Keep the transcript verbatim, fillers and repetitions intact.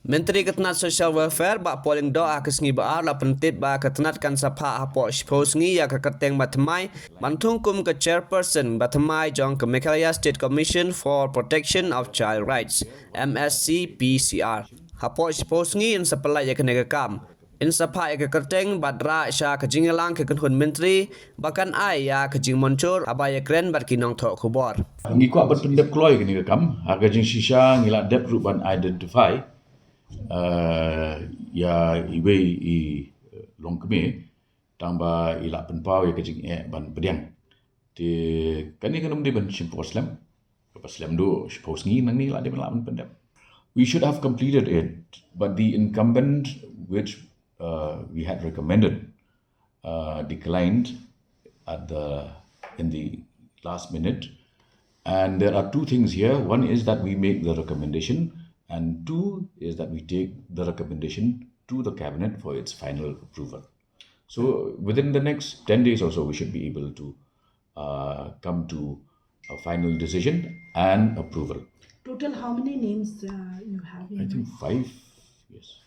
Myntri ka tnat Social Welfare, Bah Paul Lyngdoh, ha ka sngi ba ar la pyntip ba ka tnat kan sa phah hapoh shiphew sngi ïa ka kyrteng bathymmai ban thung kum ka chairperson bathymmai jong ka Meghalaya State Commission for Protection of Child Rights, M S C P C R. Hapoh shiphew sngi yn sa pyllait ïa kane ka kam. Yn sa phah ïa ka kyrteng bad rah sha ka jingïalang ka kynhun myntri ba kan ai ïa ka jingmynjur haba ïakren bad ki nongthoh khubor. Ngi kwah ban pyndep kloi kane ka kam, ha ka jingshisha ngi la dep ruh ban identify, uh, ïa iwei i, uh, longkmie, tang ba i la pynpaw ïa ka jingeh ban pdiang. Te kane kan ym dei ban shim por slem. Kaba slem duh shiphew sngi nangne la dei ban lah ban pyndep. We should have completed it, but the incumbent which, uh, we had recommended, uh, declined at the, in the last minute. And there are two things here. One is that we make the recommendation, and two is that we take the recommendation to the cabinet for its final approval. So within the next ten days or so, we should be able to, uh, come to a final decision and approval. Total, how many names, uh, you have in I think mind? Five. Yes.